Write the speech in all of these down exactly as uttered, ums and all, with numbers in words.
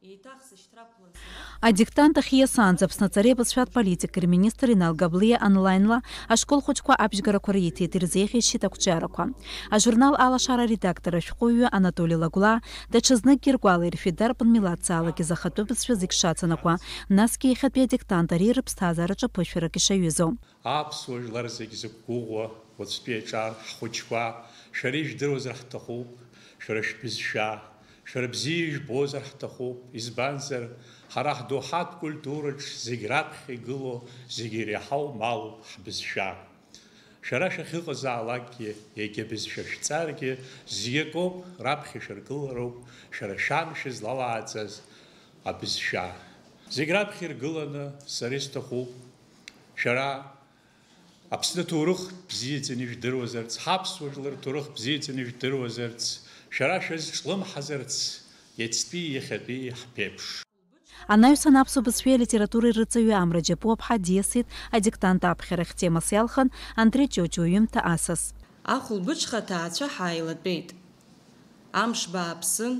Еиҭах сышьҭрақәлаз. Адиктант ахь ииасаанӡа Аԥсны аҵареи абызшәатә политикеи рминистр Инал Габлиа онлаинла ашкол хәыҷқәа аԥшьгарақәа риҭеит, ирзеиӷьасшьеит ақәҿиарақәа. Ажурнал Алашара аредактор ашәҟәыҩҩы Анатоли Лагәлаа даҽазныкгьы ргәалаиршәеит дарбан милаҭзаалак изы ахатәы бызшәа зегь шацанакуа, насгьы иахьатәи адиктант ари рыԥсҭазаараҿы ԥышәарак ишаҩызоу. Аԥсуа жәлар зегь зықәгәыӷуа уаҵәтәи аҿар ҳхәыҷқәа шәара ижәдыруазар ҳҭахуп, шәара шәбызшәа, шәара бзиа ижәбозар ҳҭахуп, избанзар, ҳара ҳдоуҳатә культураҿ зегь раԥхьа игылоу, зегь иреиҳау малуп ҳбызшәа. Шәара шәахьыҟазаалакгьы, егьа бызшәа шәҵаргьы, зегь акоуп, раԥхьа шәыргылароуп шәара шәан шәызлалааӡаз абызшәа. Зегь раԥхьа иргыланы сара исҭахуп, шәара Аԥсны аҭоурых бзиаӡаны ижәдыруазарц, ҳаԥсуа жәлар рҭоурых бзиаӡаны ижәдыруазарц, шәара шәазҿлымҳазарц, иацтәи иахьатәи ҳԥеиԥш. Анаҩсан аԥсуа бызшәеи алитературеи рырҵаҩы Амра Џьапуаԥҳа диасит адиктант аԥхьарахь. Темас иалхын Андреи Ҷоҷуа иҩымҭа Асас. Ахәылбыҽха аҭаацәа ҳааилатәеит. Амш бааԥсын,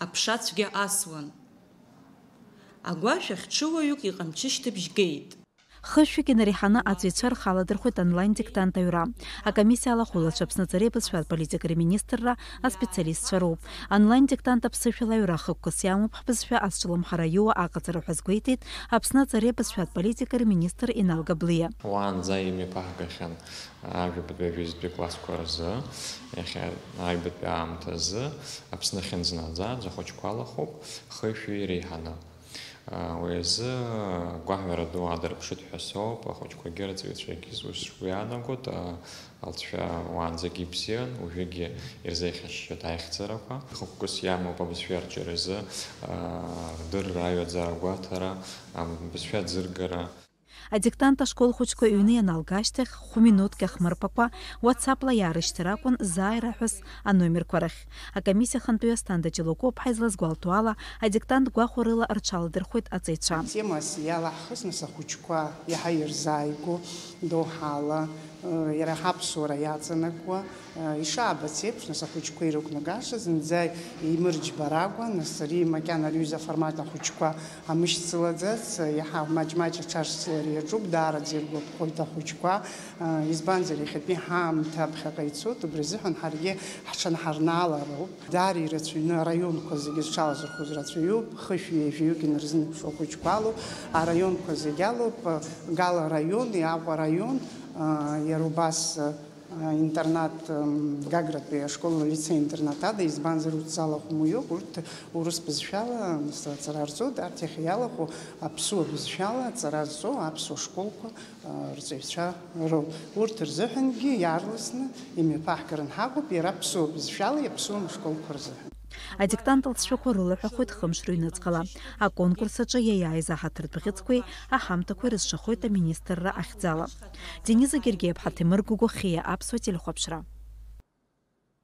аԥша цәгьа асуан. Агәашә ахь ҽыуаҩык иҟамчышьҭыбжь геит. Хышәҩык инареиҳаны аҵаҩцәа рхы аладырхәит онлайн диктант аҩра. Акомиссиа алахәылацәа Аԥсны аҵареи абызшәатә политикеи рминистрра аспециалистцәа роуп. Онлайн диктант аԥсышәала аҩра хықәкыс иамоуп ҳбызшәа азҿлымҳара иоуа аҟаҵара ҳәа азгәеиҭеит Аԥсны аҵареи абызшәатә политикеи рминистр Инал Габлиа. Уаанӡа имҩаԥаҳгахьан ажәабатәи, жәеизатәи классқәа рзы, иахьа аҩбатәи аамҭазы Аԥсны ахьынӡанаӡааӡо ахәыҷқәа алахәуп хышәҩы иреиҳаны. Уи азы гәаҳәара ду аадырԥшит ҳәа соуп, ахәыҷқәагьы рҵаҩцәагьы, сгәы иаанагоит, алҵшәа уаанӡагьы ибзиан, уажәыгьы ирзеиӷьасшьоит аихьӡарақәа. Хықәкыс иамоуп абызшәа арҿиаразы рдырра, аҩаӡара, агәаҭара, абызшәа аӡыргара. Адиктант ашкол хәыҷқәа ҩны ианалга ашьҭахь, хә-минуҭк иахмырԥакәа, WhatsApp-ла иаарышьҭыр акәын зааира аҳәыс аномерқәа рахь. Акомиссиа ахантәаҩы Асҭанда Ҷлоукоуԥҳа излазгәалҭо ала, адиктант гәахәарыла рҽаладырхәит аҵаҩцәа. Темас иалаҳхыз, нас, ахәыҷқәа иаҳа ирзааигәоу, доуҳала, э, иара ҳаԥсуара иаҵанакуа, э, ишаабац еиԥш, нас, ахәыҷқәа ирықәнагаша зынӡа имырџьбаракәа, нас, ари макьана рҩыза аформат ахәыҷқәа амышьцылаӡац, иаҳа маҷ-маҷ аҽаршьцылара иаҿуп, даараӡа иргәаԥхоит ахәыҷқәа, избанзар, иахьатәи ҳаамҭа ԥхьаҟа ицоит, убри азыҳәан ҳаргьы ҳҽанҳарнаалароуп. Даара ирацәаҩны араионқәа зегьы зҽалазырхәыз рацәаҩуп, хышәи ҩажәаҩык инарзынаԥшуа ахәыҷқәа алоуп, араионқәа зегь алоуп, Гала араион, Аҟәа араион, иара убас, Интернат, м, Гагратәи ашкол, лицеи-интернат ада, избанзар, урҭ залахәымҩоуп, урҭ урыс бызшәала, м, аҵара рҵоит, арҭ иахьа иалахәу аԥсуа бызшәала аҵара зҵоу аԥсуа школқәа, а, рҵаҩцәа роуп. Урҭ рзыҳәангьы иаарласны имҩаԥаҳгаран ҳаҟоуп, иара аԥсуа бызшәала иаԥсуам ашколқәа рзыҳәан. Адиктант алҵшәақәа рылаҳәахоит хымш рыҩныҵҟала. Аконкурс аҿы иаиааиз аҳаҭыртә бӷьыцқәеи аҳамҭақәеи рызшахоит аминистрра ахьӡала. Дениза Гергиаԥҳа, Ҭемыр Гогохиа, Аԥсуа телехәаԥшра.